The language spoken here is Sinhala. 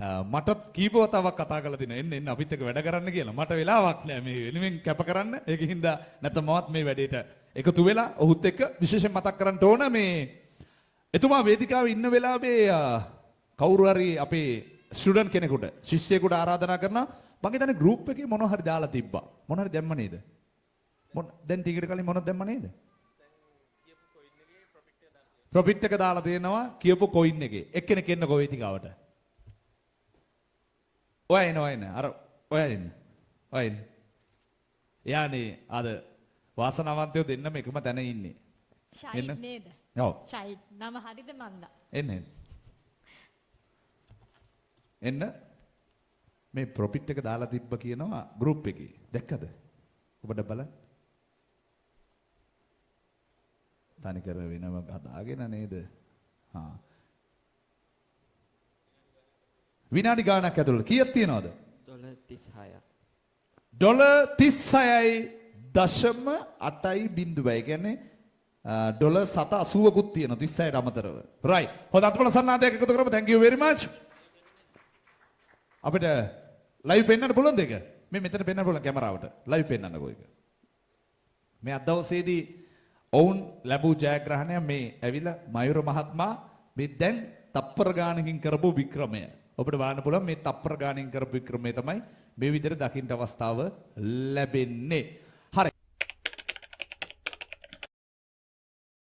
මටත් කීප වතාවක් කතා කරලා තිනවා එන්න එන්න අපිත් එක්ක වැඩ කරන්න කියලා. මට වෙලාවක් නෑ මේ වෙනුවෙන් කැප කරන්න. ඒක හින්දා නැත්නම් මමත් මේ වැඩේට එකතු වෙලා ඔහුත් එක්ක විශේෂයෙන් මතක් කරන්න ඕන මේ එතුමා වේදිකාවේ ඉන්න වෙලාවේ කවුරු හරි අපේ ස්ටුඩන්ට් කෙනෙකුට, ශිෂ්‍යයෙකුට ආරාධනා කරනවා. මං හිතන්නේ ගෲප් එකේ මොනවා හරි දාලා තිබ්බා. මොන හරි දැම්ම නේද? මොන දැන් ටිකට කලින් මොනවද දැම්ම නේද? ප්‍රොෆිට් එක දාලා තියෙනවා කියපු කොයින් එකේ. එක්කෙනෙක් එන්නකෝ වේදිකාවට. ඔයා එන, ඔයා එන. අර ඔයා එන්න. ඔයා එන්න. එයානේ අද වාසනාවන්තයෝ දෙන්නම එකම තැන ඉන්නේ. ෂයිඩ් එන්න. නේද? ඔව්. ෂයිඩ් නම හරිද මන්දා? එන්න එන්න. එන්න. මේ ප්‍රොෆිට් එක දාලා තිබ්බ කියනවා ගෲප් එකේ. දැක්කද? ඔබට බලන්න. තනිකර වෙනම හදාගෙන නේද? හා. විනාඩි ගාණක් ඇතුළත කීයක් තියනවද? ඩොලර් 36ක්. ඩොලර් 36.8 බිඳුවයි. ඒ කියන්නේ ඩොලර් 780කුත් තියෙනවා 36ට අමතරව. රයිට්. හොඳ අත්පොළ සන්නාදයක් එකතු කරමු. Thank you very much. අපිට ලයිව් පෙන්වන්න පුළුවන්ද ඒක? මේ මෙතන පෙන්වන්න පුළුවන් කැමරාවට. ලයිව් පෙන්වන්නකෝ ඒක. මේ අද දවසේදී ඔවුන් ලැබූ ජයග්‍රහණය මේ ඇවිල්ලා මයුර මහත්මයා මේ දැන් තප්පර ගානකින් කරපු වික්‍රමය. ඔබට බලන්න පුළුවන් මේ තප්පර ගානකින් කරපු වික්‍රමය තමයි මේ විදිහට දකින්න අවස්ථාව ලැබෙන්නේ.